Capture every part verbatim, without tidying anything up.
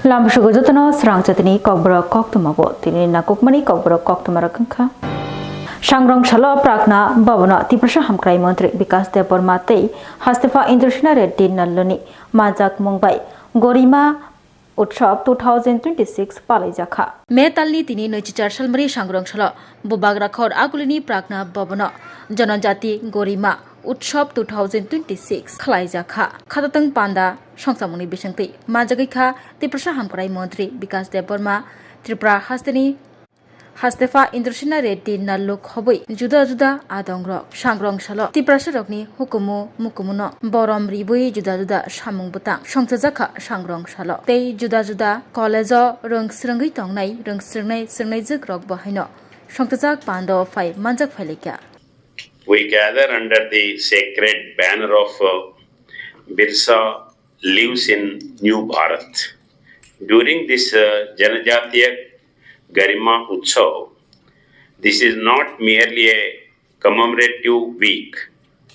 Lamsugo jotono srang chatini kokborok koktwma bo tini nakukmani kokborok koktwma rok wngkha. Sangrong salo Pragna Bhavan-o Tiprasa Hamkrai Montri Bikas Debbarma tei Hastepa Indrasena Reddy Nalluni majak mung bai Gorima Utsav two thousand twenty-six palaijakha. May talni tini naichi char salmari Sangrong salo Bubagra khor agulini Pragna Bhavan-o Janajati Gorima Utsav two thousand twenty-six khlaijakha. Khatatwng panda songchamungni bisingtwi manjagwi kha Tiprasa Hamkrai Montri Bikas Debbarma, Tripura hasteni Hastepa Indrasena Reddy Nalluk hobwi juda juda adongrok Sangrong salo Tiprasarokni hukumu mukumuno borom ribwi juda juda samung bwtang songchajakha Sangrong salo. Tei juda juda college-o rwng swrwngwi tongnai rwng swrwngnai swrwngnaijwkrok bo haino songchajak pando phai manjak phailaikha. We gather under the sacred banner of, uh, Birsa lives in New Bharat. During this, uh, Janajatiya Garima Utsav, this is not merely a commemorative week,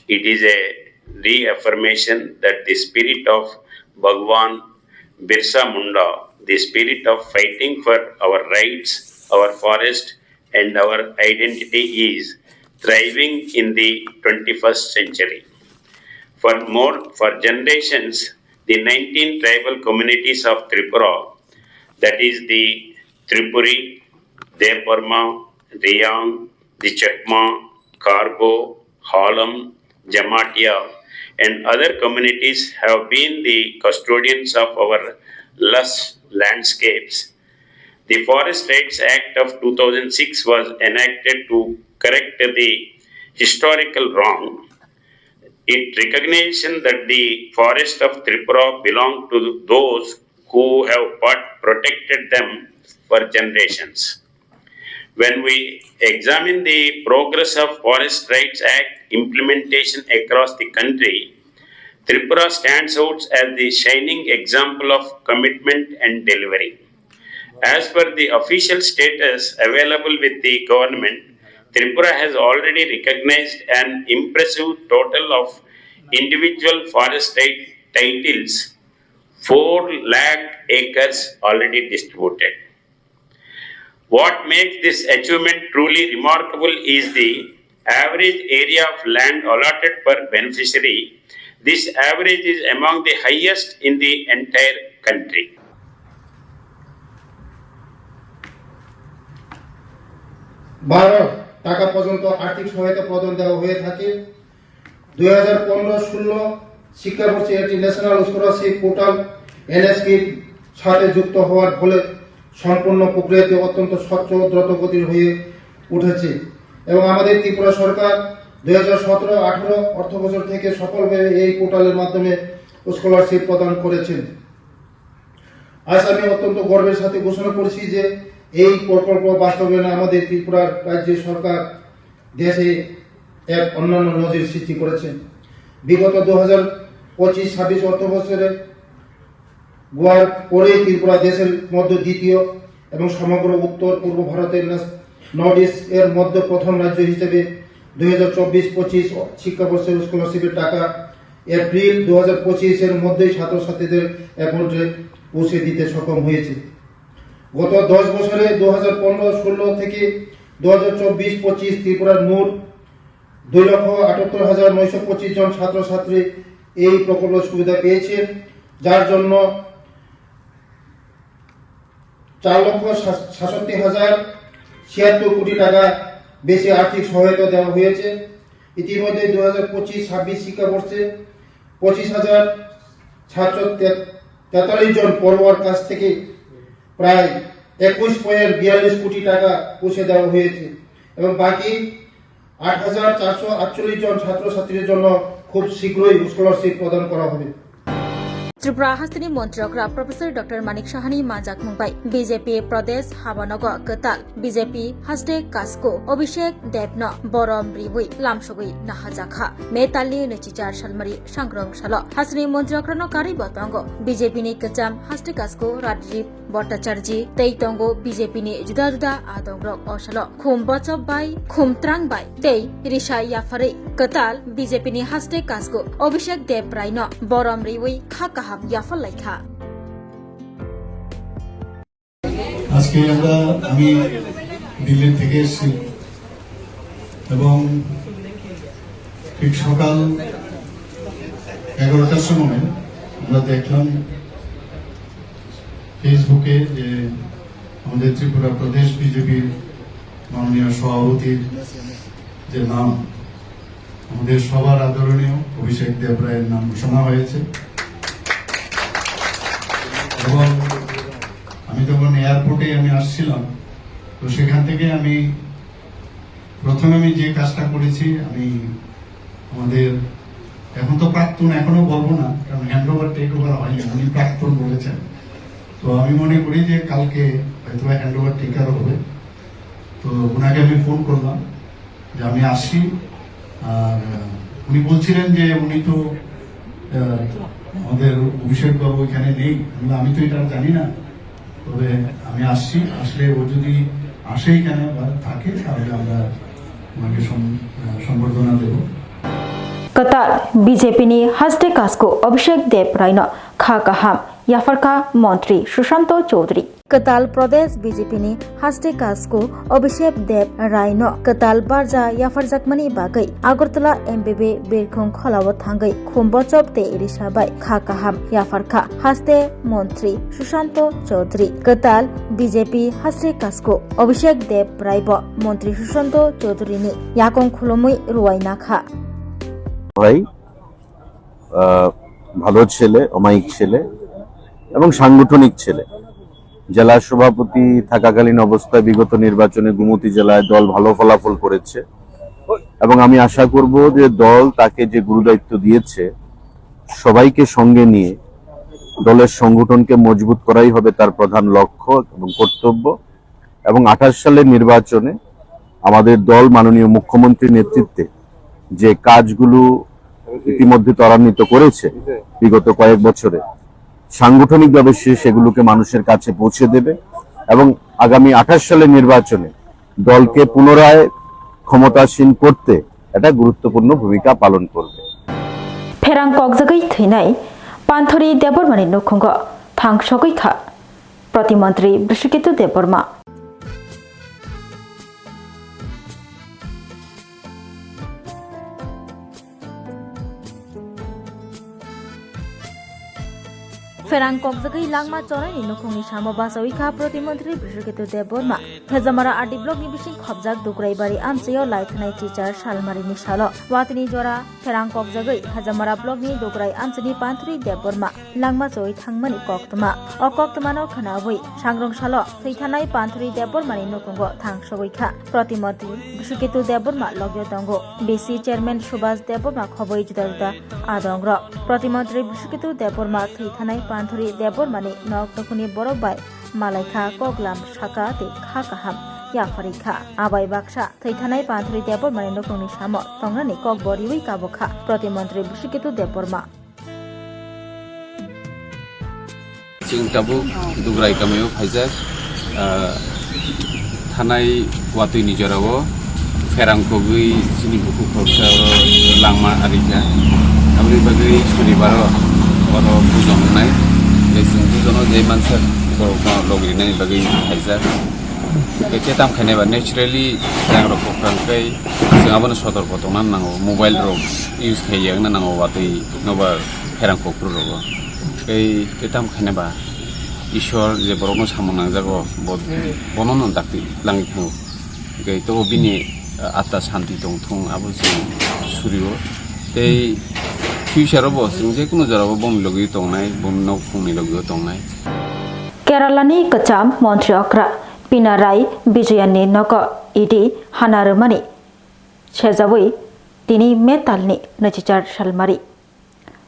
it is a reaffirmation that the spirit of Bhagwan Birsa Munda, the spirit of fighting for our rights, our forest, and our identity is thriving in the twenty-first century. For more, for generations, the nineteen tribal communities of Tripura, that is the Tripuri, Debbarma, Riyang, the Chakma, Kargo, Halam, Jamatia, and other communities have been the custodians of our lush landscapes. The Forest Rights Act of two thousand six was enacted to correct the historical wrong. It recognized that the forests of Tripura belong to those who have but protected them for generations. When we examine the progress of Forest Rights Act implementation across the country, Tripura stands out as the shining example of commitment and delivery. As per the official status available with the government, Tripura has already recognized an impressive total of individual forest tit-, titles, four lakh acres already distributed. What makes this achievement truly remarkable is the average area of land allotted per beneficiary. This average is among the highest in the entire country. বারো টাকা পর্যন্ত আর্থিক সহায়তা প্রদান দেওয়া হয়ে থাকে। দুই হাজার পনেরো ষোলো শিক্ষাবর্ষে এটি ন্যাশনাল স্কলারশিপ পোর্টাল এনএসপির সাথে যুক্ত হওয়ার ফলে সম্পূর্ণ প্রক্রিয়াটি অত্যন্ত স্বচ্ছ ও দ্রুতগতির হয়ে উঠেছে এবং আমাদের ত্রিপুরা সরকার দুই হাজার সতেরো আঠারো অর্থ বছর থেকে সফলভাবে এই পোর্টালের মাধ্যমে স্কলারশিপ প্রদান করেছেন। আজ আমি অত্যন্ত গর্বের সাথে ঘোষণা করছি যে এই প্রকল্প বাস্তবায়নে আমাদের ত্রিপুরা রাজ্য সরকার দেশে এক অনন্য নজির সৃষ্টি করেছে। বিগত দু হাজার পঁচিশ ছাব্বিশ অর্থ বছরে গোয়ার পরেই ত্রিপুরা দেশের মধ্যে দ্বিতীয় এবং সমগ্র উত্তর পূর্ব ভারতের নর্থ ইস্ট এর মধ্যে প্রথম রাজ্য হিসেবে দুই হাজার চব্বিশ পঁচিশ শিক্ষাবর্ষের স্কলারশিপের টাকা এপ্রিল দু হাজার পঁচিশ এর মধ্যেই ছাত্রছাত্রীদের অ্যাকাউন্টে পৌঁছে দিতে সক্ষম হয়েছে। গত দশ বছরে দু হাজার পনেরো ষোলো থেকে দু হাজার চব্বিশ পঁচিশ ত্রিপুরার মোট দুই লক্ষ আটাত্তর হাজার নয়শো পঁচিশ জন ছাত্রছাত্রী এই প্রকল্পের সুবিধা পেয়েছেন, যার জন্য চার লক্ষ সাতষট্টি হাজার ছিয়াত্তর কোটি টাকা বেশি আর্থিক সহায়তা দেওয়া হয়েছে। ইতিমধ্যে দু হাজার পঁচিশ ছাব্বিশ শিক্ষাবর্ষে পঁচিশ হাজার সাতশো তেতাল্লিশ জন পড়ুয়ার কাছ থেকে প্রায় একুশ পয়েন্ট বিয়াল্লিশ কোটি টাকা পৌঁছে দেওয়া হয়েছে এবং বাকি আট হাজার চারশো আটচল্লিশ জন ছাত্রছাত্রীর জন্য খুব শীঘ্রই স্কলারশিপ প্রদান করা হবে। Tripura hasteni montri okra Professor Doctor Manik Sahani manjakmung bai B J P Pradesh habanogo kwtal B J P haste kasko Abhishek Debno borom riwi lamsogwi nahajakha. May talni naichi char salmari sangrong salo hasteni montri okrano karwi bo tongo B J P ni kwcham haste kasko Radip Bhattacharjee tei tongo B J P ni juda juda adongrok. O salo khum bochop bai, khum trang bai tei risa yapharwi kwtal B J P ni haste kasgo Abhishek Deb Rai no borom riwi kha kaham yaphar laikha. আজকে আমরা আমি দিল্লি থেকে এসেছি এবং ঠিক সকাল এগারোটার সময় আমরা দেখলাম ফেসবুকে যে আমাদের ত্রিপুরা প্রদেশ বিজেপির মাননীয় সভাপতির যে নাম, আমাদের সবার আদরণীয় অভিষেক দেব রায়ের নাম ঘোষণা হয়েছে। এবং আমি তখন এয়ারপোর্টে আমি আসছিলাম, তো সেখান থেকে আমি প্রথমে আমি যে কাজটা করেছি, আমি আমাদের এখন তো প্রাক্তন, এখনো বলবো না, কারণ হ্যান্ড ওভার টেক ওভার হয়নি, উনি প্রাক্তন বলেছেন। তো আমি মনে করি যে কালকে হয়তো হ্যান্ড ওভার টেক ওভার হবে। তো ওনাকে আমি ফোন করলাম যে আমি আসছি। আর আহ, উনি বলছিলেন যে উনি তো আহ, আমাদের অভিষেক বাবু এখানে নেই। আমি বললাম, "আমি তো এটা জানি না, তবে আমি আসছি, আসলে ও যদি আসে এখানে বা থাকে, তাহলে আমরা ওনাকে সম- আহ, সম্বর্ধনা দেব।" Kwtal B J P ni haste kasku Abhishek Deb Raino kha kaham yapharkha Montri Sushanto Chowdhury. Kwtal Pradesh B J P ni haste kasku Abhishek Deb Raino kwtal barja yapharjakmani bagwi Agartala M B B birkhung kholao thangwi khum bochop tei risa bai kha kaham yapharkha haste Montri Sushanto Chowdhury. Kwtal B J P haste kasku Abhishek Deb Raibo Montri Sushanto Chowdhury ni yakung khulumwi ruwai nakha. ভাই, আহ, ভালো ছেলে, অমায়িক ছেলে এবং সাংগঠনিক ছেলে। জেলা সভাপতি থাকাকালীন অবস্থায় বিগত নির্বাচনে গোমতী জেলায় দল ভালো ফলাফল করেছে এবং আমি আশা করব যে দল তাকে যে গুরুদায়িত্ব দিয়েছে, সবাইকে সঙ্গে নিয়ে দলের সংগঠনকে মজবুত করাই হবে তার প্রধান লক্ষ্য এবং কর্তব্য। এবং আঠাশ সালের নির্বাচনে আমাদের দল মাননীয় মুখ্যমন্ত্রীর নেতৃত্বে যে কাজগুলো ইতিমধ্যে ত্বরান্বিত করেছে বিগত কয়েক বছরে, সাংগঠনিকভাবে সে সেগুলোকে মানুষের কাছে পৌঁছে দেবে এবং আগামী আঠাশ সালের নির্বাচনে দলকে পুনরায় ক্ষমতাসীন করতে একটা গুরুত্বপূর্ণ ভূমিকা পালন করবে। Pherang kokjagwi thwinai Panthori Debbarmani nukhungo thang sogwi kha Protimantri Brisiketu Debbarma. Pherang kokjagwi langma choraini nukhungni samo bachawi kha Protimantri Brisiketu Debbarma. Hejamara R D blockni bising khobjak Dugraibari amchaio laithanai teacher salmarini salo. Watini jora pherang kokjagwi Hejamara blockni Dugrai amchaini Panthori Debbarma langma choi thangmani koktwma. O koktwmano khwnawi sangrong salo thwithanai Panthori Debbarmani nukhungo thang sogwi kha. Protimantri Bisuketu Debbarma logio tongo B C chairman Subhas Debbarma khobwi juda juda adongrok. Protimantri Bisuketu Debbarma thwithanai Panthori Debbarmani nok nukhungni borok bai malaikha, koklam saka tei kha kaham yapharwi kha. Abai baksa thwithanai Panthori Debbarmani nukhungni samo tongnani kokbo riwi kabokha Protimantri Bisuketu Debbarma. Chwng tabuk Dugrai kamio phaijak, ah, thanai watwi ni jorao pherang kogwi chini bukhuk khoroksa o langma arikha. Aboni bagwi sunibaro oro pujo wngnai. Tei chwng pujono je mansak borokno logrinani bagwi phaijak. Tei tei tam khainai ba naturally yang rok kwkhwrang tei chwng abono sotorko tongna nango, mobile rok use khaiya wngna nango watwi nobar pherang kokro rogo. Tei tei tam khainai ba Ishwar je borokno samung nangjago bo, bono no dakti langwi thango. Tei to bini, ah, atma santi tong thung abo chwng surio. Tei future o bo chwng je kuno jora bo bongni logio tongnai, bongni nok khungni logio tongnai. Kerala ni kwcham montri okra Pinarayi Vijayan ni nogo E D hana rwmani sejawi tini May tal ni naichichar salmari.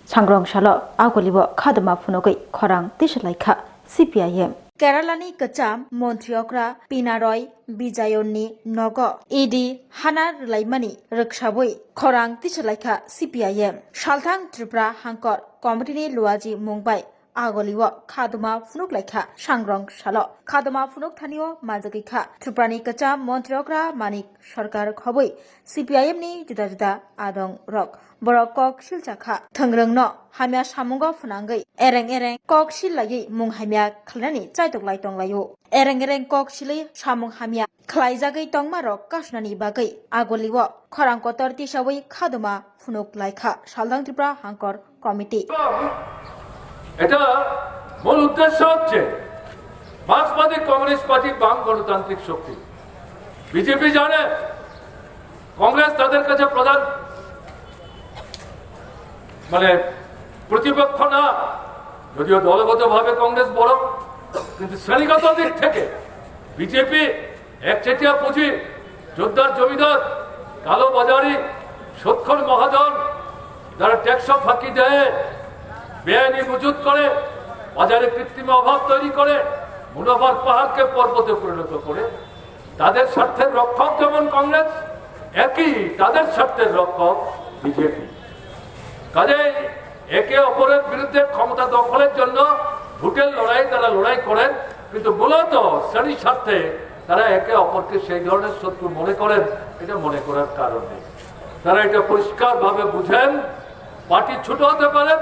Sangrong salo aguli bo khadoma phunugwi khorang tisalaikha C P I M. Kerala ni kwcham montri okra Pinarayi Vijayan ni nogo E D hana rwlaimani rwksawi khorang tisalaikha C P I M. Salthang Tripura Hangkor Committee ni luaji mung bai Agolio khaduma phunuk laikha sangrong salo. Khaduma phunuk thanio manjagwi kha Tripurani kwcham montri okra Manik Sarkar khobwi C P I M ni juda juda adong rok. Borok kok silchakha thwngrwngno hamya samungo phwnangwi ereng ereng kok sil laiwi mung hamya khlainani chaitok lai tong laio. Ereng ereng kok silwi samung hamya khlaijagwi tongma rok kasunani bagwi Agolio khorang kotor tisawi khaduma phunuk laikha Saldang Tripura Hangkor Committee. এটা মূল উদ্দেশ্য হচ্ছে মার্ক্সবাদী communist party বাম গণতান্ত্রিক শক্তি। বিজেপি জানে কংগ্রেস তাদের কাছে প্রধান মানে প্রতিপক্ষ না, যদিও দলগতভাবে কংগ্রেস বড়, কিন্তু শ্রেণীগত দিক থেকে বিজেপি একচেটিয়া পুঁজি, জোরদার জমিদার, কালো বাজারি, সুদখোর মহাজন, যারা ট্যাক্স ফাঁকি দেয়, বেআইনি মজুত করে, বাজারে কৃত্রিম অভাব তৈরি করে, মুনাফার পাহাড়কে পর্বতে পরিণত করে, তাদের স্বার্থের রক্ষক যেমন কংগ্রেস, একই তাদের স্বার্থের রক্ষক বিজেপি। কাজেই একে অপরের বিরুদ্ধে ক্ষমতা দখলের জন্য ভোটের লড়াই তারা লড়াই করেন, কিন্তু মূলত শ্রেণীর স্বার্থে তারা একে অপরকে সেই ধরনের শত্রু মনে করেন, এটা মনে করার কারণ নেই। তারা এটা পরিষ্কারভাবে বুঝেন, পার্টি ছোট হতে পারে,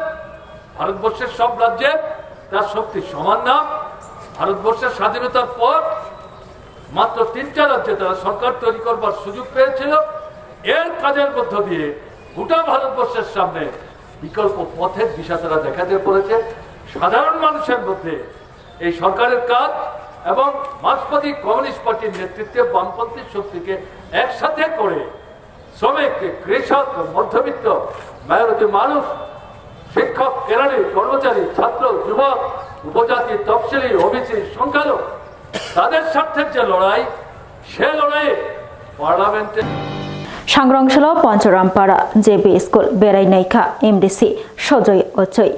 ভারতবর্ষের সব রাজ্যে তার শক্তি সমান না। ভারতবর্ষের স্বাধীনতার পর মাত্র তিনটা রাজ্যে তারা সরকার তৈরি করবার সুযোগ পেয়েছিল। এর কাজের মধ্য দিয়ে গোটা ভারতবর্ষের সামনে বিকল্প পথের দিশা তারা দেখাতে পেরেছে। সাধারণ মানুষের মধ্যে এই সরকারের কাজ এবং মার্ক্সবাদী কমিউনিস্ট পার্টির নেতৃত্বে বামপন্থী শক্তিকে একসাথে করে শ্রমিক, কৃষক, মধ্যবিত্ত, মেহনতি মানুষ, শিক্ষক, কেরানি, কর্মচারী, ছাত্র, যুবক, উপজাতি, তফসিলি, ওবিসি, সংখ্যালঘু, তাদের স্বার্থের যে লড়াই, সে লড়াইয়ে পার্লামেন্টে Sangrong salo Pancharampara J B school berai naikha M D C Sojoi Ochoi.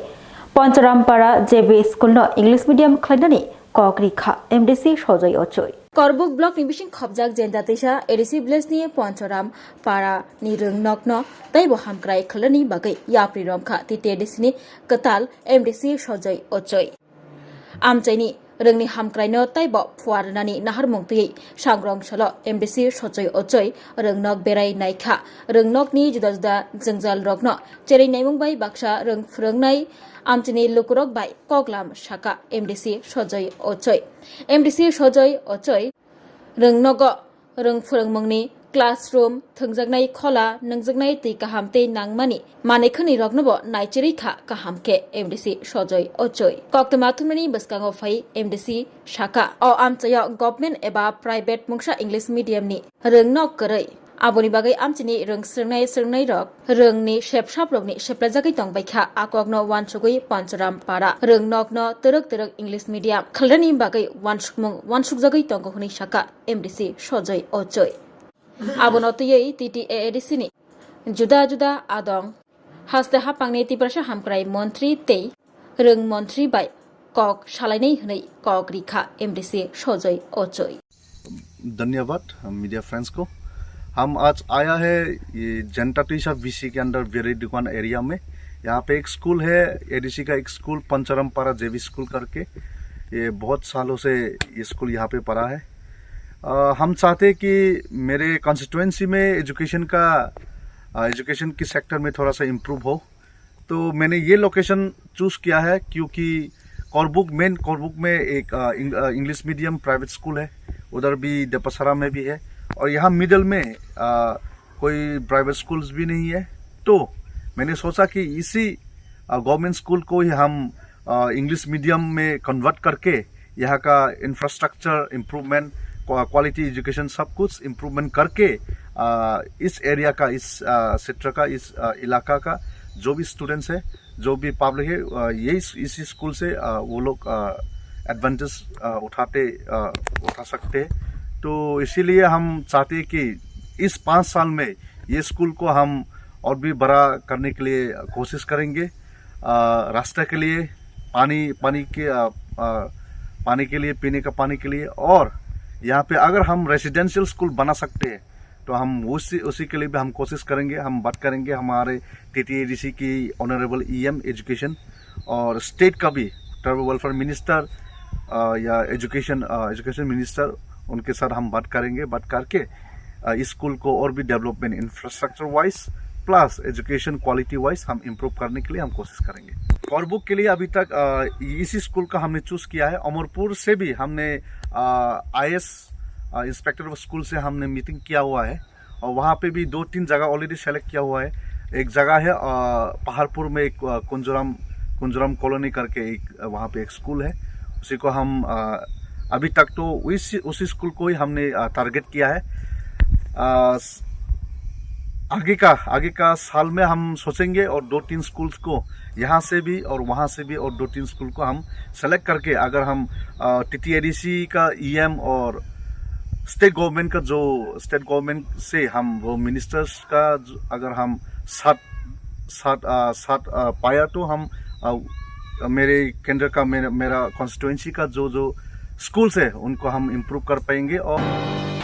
Pancharampara J B school no English medium khlainani kok rikha M D C Sojoi Ochoi. Korbuk block ni bising khopjak Jenta Teisa A D C village ni Pancharam para ni rwngnokno teibo hamkrai khlainani bagwi yapri romkha T T A D C ni kwtal M D C Sojoi Ochoi. Amchaini rwngni hamkraino teibo phuarnani naharmung twiwi Sangrong salo M D C Sojoi Ochoi rwngnok berai naikha. Rwngnokni juda juda jwngjal rokno cherwi naimung bai baksa rwng phwrwngnai amchaini lukurok bai koklam saka M D C Sojoi Ochoi. M D C Sojoi Ochoi rwngnogo rwng phwrwngmungni classroom, thwngjaknai khola, nungjaknai twi kaham tei nangmani manwi khwnwi roknobo naichirwi kha kaham khe M D C Sojoi Ochoi. Koktwma thumnani bwskango phai M D C saka, o amchaio government eba private mungsa English medium ni rwngnok kwrwi. Aboni bagwi amchini rwng swrwngnai swrwngnairok rwngni sepsaprokni seplajagwi tongbaikha. A kokno uansugwi Pancharam para rwngnokno twrwk twrwk English medium khlainani bagwi uansukmung uansukjagwi tongo hwnwi saka M D C Sojoi Ochoi. Abono twiwi T T A A D C ni juda juda adong haste haphangni Tiprasa hamkrai montri tei rwng montri bai kok salainai hwnwi kok rikha M D C Sojoi Ochoi. धन्यवाद media friends को। हम आज आया है ये जनता Tessa VC के under berry दुकान एरिया में। यहाँ पे एक स्कूल है, एडीसी का एक स्कूल, पंचरम पारा जेवी स्कूल करके। ये बहुत सालों से ये स्कूल यहाँ पे पढ़ा है। अ, हम चाहते हैं कि मेरे कॉन्स्टिट्यूएंसी में एजुकेशन का, अ, एजुकेशन की सेक्टर में थोड़ा सा इम्प्रूव हो। तो मैंने ये लोकेशन चूज़ किया है क्योंकि कोरबुक, मेन कोरबुक में एक, अ, इंग-, अ, इंग्लिश मीडियम प्राइवेट स्कूल है, उधर भी देपासारा में भी है, और यहाँ मिडल में, अ, कोई प्राइवेट स्कूल्स भी नहीं है। तो मैंने सोचा कि इसी, अ, गवर्नमेंट स्कूल को ही हम, अ, इंग्लिश मीडियम में कन्वर्ट करके यहाँ का इंफ्रास्ट्रक्चर इम्प्रूवमेंट, क्वा-, क्वालिटी एजुकेशन, सब कुछ इम्प्रूवमेंट करके, अ, इस एरिया का, इस, अ, क्षेत्र का, इस, अ, इलाका का जो भी स्टूडेंट्स है, जो भी पब्लिक है, अ, यही स-, इसी स्कूल से, अ, वो लोग, अ, एडवांटेज, अ, उठाते, अ, उठा सकते हैं। तो इसीलिए हम चाहते हैं कि इस पाँच साल में ये स्कूल को हम और भी बड़ा करने के लिए कोशिश करेंगे। अ, रास्ता के लिए, पानी, पानी के, अ, अ, पानी के लिए, पीने का पानी के लिए, और यहाँ पे अगर हम रेसिडेंशियल स्कूल बना सकते हैं, तो हम उसी, उसी के लिए भी हम कोशिश करेंगे। हम बात करेंगे हमारे टीटीएडीसी की ऑनरेबल ईएम एजुकेशन और स्टेट का भी, ट्राइबल वेलफेयर मिनिस्टर, अ, या एजुकेशन, अ, एजुकेशन मिनिस्टर, उनके साथ हम बात करेंगे। बात करके, अ, इस स्कूल को और भी development, infrastructure wise plus education quality wise हम इम्प्रूव करने के लिए हम कोशिश करेंगे। कोरबुक के लिए अभी तक, अ, इसी स्कूल का हमने चूज किया है। अमरपुर से भी हमने, अ, आईएएस, अ, इंस्पेक्टर ऑफ स्कूल से हमने मीटिंग किया हुआ है। और वहाँ पे भी दो तीन जगह ऑलरेडी सेलेक्ट किया हुआ है। एक जगह है, अ, पहाड़पुर में एक, अ, कुंजराम, कुंजराम कॉलोनी करके एक, अ, वहाँ पे एक स्कूल है। उसी को हम, अ, अभी तक तो उस, उसी स्कूल को ही हमने, अ, टारगेट किया है। अ, स-, आगे का, आगे का साल में हम सोचेंगे और दो तीन स्कूल्स को यहाँ से भी और वहाँ से भी और दो तीन स्कूल को हम सेलेक्ट करके, अगर हम, अ, टीटीएडीसी का ईएम और स्टेट गवर्नमेंट का जो, स्टेट गवर्नमेंट से हम वो मिनिस्टर्स का जो, अगर हम साथ, साथ, अ, साथ, अ, पाया तो हम, अ, मेरे केंद्र का, मेरा, मेरा कॉन्स्टिट्यूएंसी का जो, जो स्कूल्स है उनको हम इम्प्रूव कर पाएंगे। और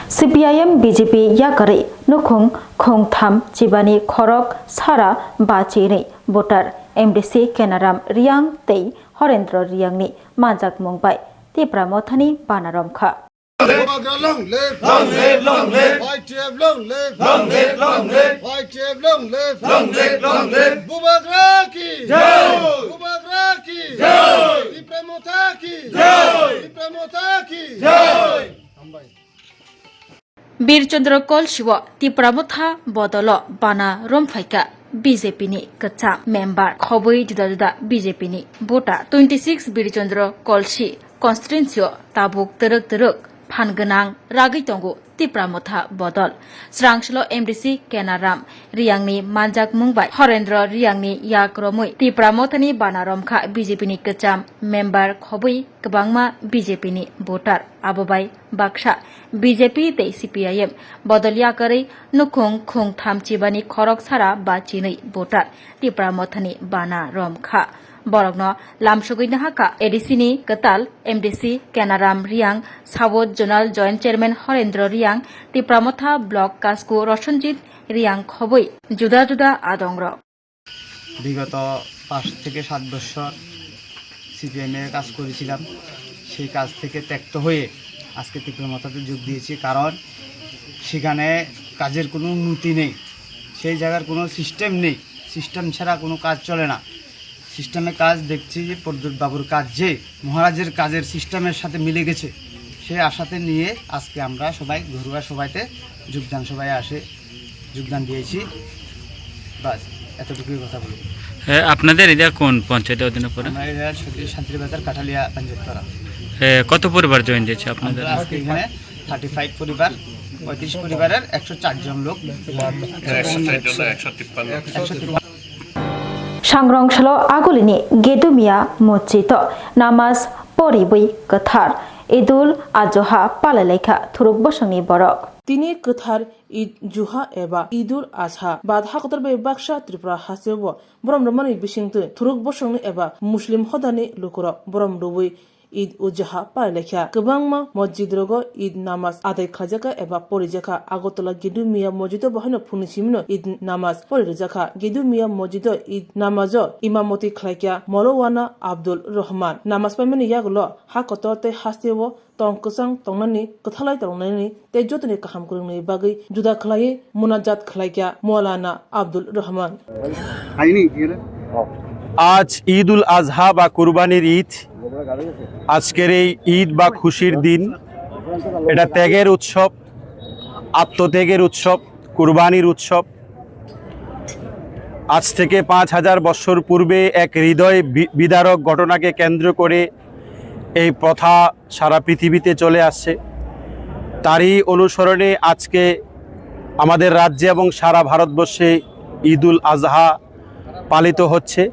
CPIM BJP yakarwi nukhung khungtham chibani khorok sara ba chinwi voter M D C Kenaram Riang tei Horendra Riangni manjakmung bai Tipra Mothani bana romkha. Bubagra long live! Long live, long live! Y T F long live! Long live, long live! Y T F long live! Long live, long live! Bubagra ki! Jai! Bubagra ki! Jai! Tipra Motha ki! Jai! Tipra Motha ki! Jai! Hambai. Birchandra Kolsio Tipra Motha bodolo bana romphaikha B J P ni kwcham member, khobwi juda juda B J P ni voter. Twenty six Birchandra Kolsi constituency o tabuk twrwk twrwk phan gwnang ragwi tongo Tipra Motha bodol. Srangslo M D C Kenaram Riangni manjakmung bai Horendra Riangni yak romwi Tipra Mothani bana romkha B J P ni kwcham member, khobwi kwbangma B J P ni voter. Abo bai baksa B J P tei C P I M bodol yakarwi nukhung khungtham chibani khorok sara ba chinwi voter Tipra Mothani bana romkha. Borokno lamsogwi nahakha A D C ni kwtal M D C Kenaram Riang, South Zonal Joint Chairman Horendra Riang, Tipra Motha Block Kasku Rosonjit Riang khobwi juda juda adongrok. বিগত পাঁচ থেকে সাত বছর সিপিএমে কাজ করেছিলাম। সেই কাজ থেকে ত্যক্ত হয়ে আজকে ত্রিপুরা মথাতে যোগ দিয়েছি, কারণ সেখানে কাজের কোনো উন্নতি নেই, সেই জায়গার কোনো সিস্টেম নেই। সিস্টেম ছাড়া কোনো কাজ চলে না। সিস্টেমে কাজ দেখছি যে প্রদ্যুৎ বাবুর কাজ, যে মহারাজের কাজের সিস্টেমের সাথে মিলে গেছে, সেই আশাতে নিয়ে আজকে আমরা সবাই ঘরোয়া সভাতে যোগদান সভায় আসে যোগদান দিয়েছি। বাস, এতটুকুই কথা বলবো। এ, আপনাদের এটা কোন পঞ্চায়েত অধীনে পড়ে? আমরা এটা শান্তি-, শান্তিবাজার কাঠালিয়া পঞ্চায়েত পাড়া। এ, কত পরিবার জয়েন দিয়েছে আপনাদের? আমরা আজকে এখানে থার্টি ফাইভ পরিবার, পঁয়ত্রিশ পরিবারের একশো চার জন লোক। একশো চার জন, একশো তিপ্পান্ন। একশো তিপ্পান্ন। Sangrong salo agulini Gedumia mosjid o namaz poriwi kwthar Idul Ajoha palailaikha thuruk bosongni borok. Tini kwthar Id Juha eba Idul Azha bad hakotor bai baksa Tripura hasteo borom rwmani bisingtwi thuruk bosongni eba Muslim hodani lukurok borom rwui Id Ujaha palailaikha. Kwbangma mosjidrogo Id namaz adai khlaijakha eba porijakha. Agartala Gedumia mosjido bo haino phungni simino Id namaz porijakha. Gedumia mosjido Id namazo imamoti khlaikha Molowana Abdul Rahman. Namaz paimani yagulo ha kotor tei hasteo tong kwchang tongnani, kwthalai tongnani tei jotoni kaham kwrwngni bagwi juda khlaiwi munajat khlaikha Maulana Abdul Rahman. আজ ঈদ উল আজহা বা কুরবানির ঈদ। আজকের এই ঈদ বা খুশির দিন, এটা ত্যাগের উৎসব, আত্মত্যাগের উৎসব, কুরবানির উৎসব। আজ থেকে পাঁচ হাজার বছর পূর্বে এক হৃদয় বি-, বিদারক ঘটনাকে কেন্দ্র করে এই প্রথা সারা পৃথিবীতে চলে আসছে। তারই অনুসরণে আজকে আমাদের রাজ্যে এবং সারা ভারতবর্ষে ঈদ উল আজহা পালিত হচ্ছে।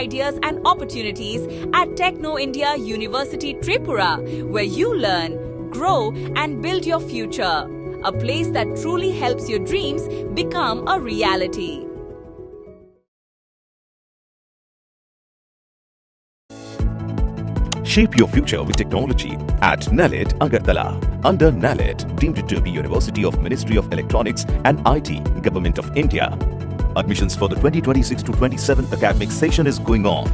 ideas and opportunities at Techno India University Tripura, where you learn, grow, and build your future. A place that truly helps your dreams become a reality. Shape your future with technology at NALET Agartala. Under NALET, deemed to be University of Ministry of Electronics and I T, Government of India. Admissions for the twenty twenty-six to twenty-seven academic session is going on.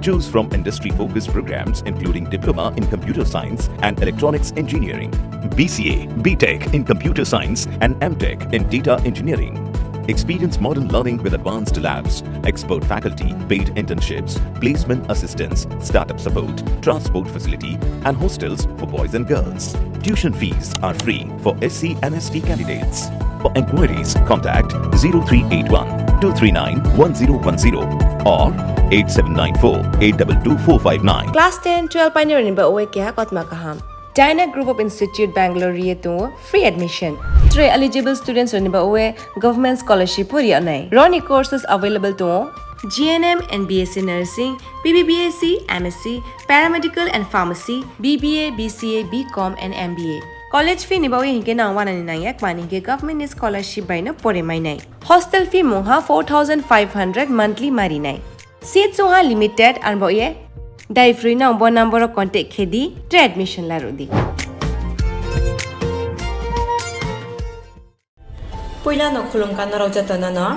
Choose from industry-focused programs including Diploma in Computer Science and Electronics Engineering, B C A, B Tech in Computer Science and M Tech in Data Engineering. Experience modern learning with advanced labs, expert faculty, paid internships, placement assistance, startup support, transport facility, and hostels for boys and girls. Tuition fees are free for S C and S T candidates. For inquiries, contact zero three eight one two three nine one zero one zero or eight seven nine four eight double two four five nine. Class ten, twelve painirokni ba uwe keha kotma kaham. Dyna Group of Institute Bangalore ri tongo free admission. Tei eligible students rokni ba uwe government scholarship o ri anai. Roni courses available tongo G N M and B S C nursing, B B B S C, M S C, paramedical and pharmacy, B B A, B C A, B Com and M B A. College fee ni bagwi hinkhe nang wanani nangya, mani hinkhe government ni scholarship bai no pore mainai. Hostel fee mungha four thousand five hundred monthly marinai. Seat chungha limited, arbo ye dai free nang bo number o contact khe di, tei admission la rw di. Puila no khulumkha norok jotono no.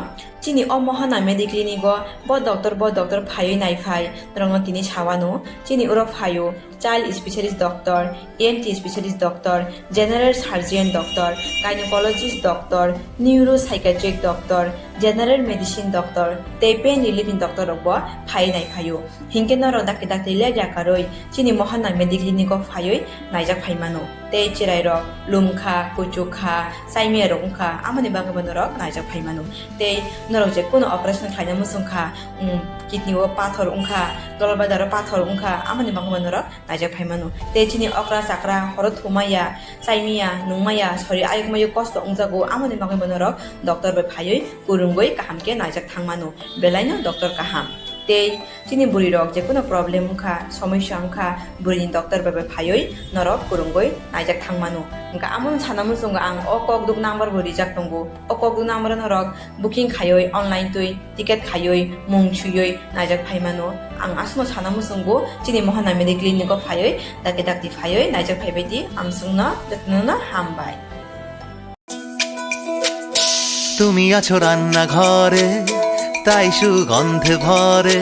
Chini o Mohana Mediclinic o bo doctor, bo doctor phaiwi naiphai norokno tini sawano. Chini oro phaio child specialist doctor, E N T specialist doctor, general surgeon doctor, gynecologist doctor, neuropsychiatric doctor, general medicine doctor tei pain relief ni doctor rok bo phaiwi naiphaio. Hinkhe norok dakti dakti leg yakarwi chini Mohana Mediclinic o phaiwi naijak phai mano. Tei chwrairok lumkha, kuchukha, chaimiyarok wngkha, amoni bagwibo norok naijak phai mano. Tei norok je kuno operation khlaina muchungkha, um, kidney o pathor wngkha, dolbadaro pathor wngkha, amoni bagwibo norok naijak phai mano. Tei chini okra chakra horo thumaya, chaimaya, nungmaya, sori ayukmayo kosto wngjago, amoni bagwibo norok doctor bai phaiwi kwrwngwi kaham khe naijak thang mano. Belaino doctor kaham. Tei chini bwrwi rok je kuno problem wngkha, somosya wngkha, bwrwini doctor bai bai phaiwi norok kwrwngwi naijak thang mano. Wngkha amoni sana muchungo ang o kokduk number bo rijak tongo. O kokduk number o norok booking khaiwi online twi ticket khaiwi mung suiwi naijak phai mano. Ang aswkno sana muchungo chini Mohana Mediclinic o phaiwi dakti dakti phaiwi naijak phaibai di. Amswkno jotono hambai. তুমি আছো রান্নাঘরে, তাই সুগন্ধে ভরে।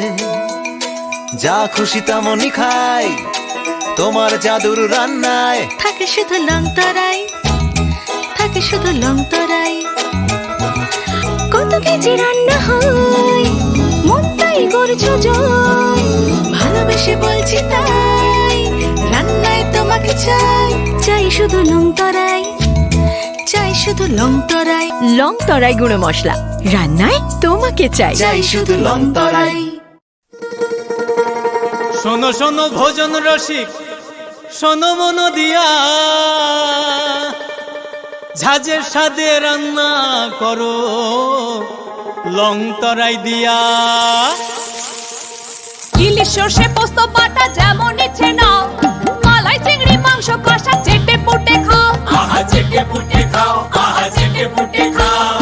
যা খুশি তেমনই খাই, তোমার জাদুর রান্নায়। থাকে শুধু লং তরাই, থাকে শুধু লং তরাই। কত কেজি রান্না হয়, মনটাই করছো জয়। ভালোবেসে বলছি তাই, রান্নায় তোমাকে চাই। চাই শুধু লং তরাই, চাই শুধু লং তরাই। লং তরাই গুঁড়ো মশলা, রান্নায় তোমাকে চাই। চাই শুধু লং তরাই। শোনো শোনো ভোজন রসিক, শোনো মন দিয়া, ঝাঁঝের স্বাদে রান্না করো লং তরাই দিয়া। ইলিশ সর্ষে পোস্ত বাটা যেমন ইচ্ছে নাও, মালাই চিংড়ি মাংস কষা চেটে পুটে খাও। আহা চেটে পুটে খাও, আহা চেটে পুটে খাও।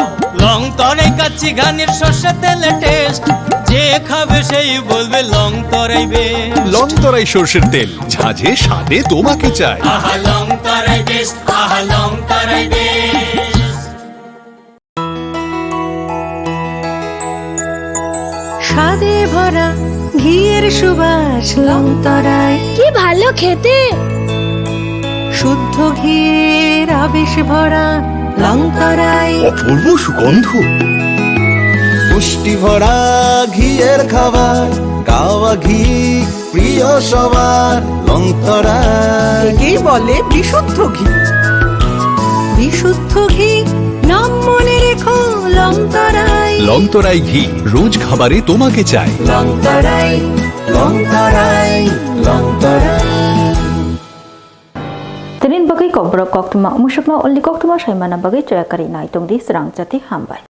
লং তরাই কাচ্চি ঘানির সর্ষে তেলে টেস্ট, যে খাবে সেই বলবে লং তরাই বেস্ট। লং তরাই সর্ষের তেল, ঝাঁঝে স্বাদে তোমাকে চাই। আহা লং তরাই বেস্ট, আহা লং তরাই বেস্ট। স্বাদে ভরা ঘিয়ের সুবাস লং তরাই। কি ভালো খেতে। শুদ্ধ ঘিয়ের আবেশ ভরা লং তরাই। অপূর্ব সুগন্ধ। পুষ্টি ভরা ঘিয়ের খাবার, কাওয়া ঘি প্রিয় সবার লং তরাই। একেই বলে বিশুদ্ধ ঘি। বিশুদ্ধ ঘি, নাম মনে রেখো লং তরাই। লং তরাই ঘি, রোজ খাবারে তোমাকে চাই। লং তরাই, লং তরাই, লং তরাই। Tinin bagwi kokborok koktwma, musukno olni koktwma saimana bagwi choya kari nai tongdi, srang chati hambai.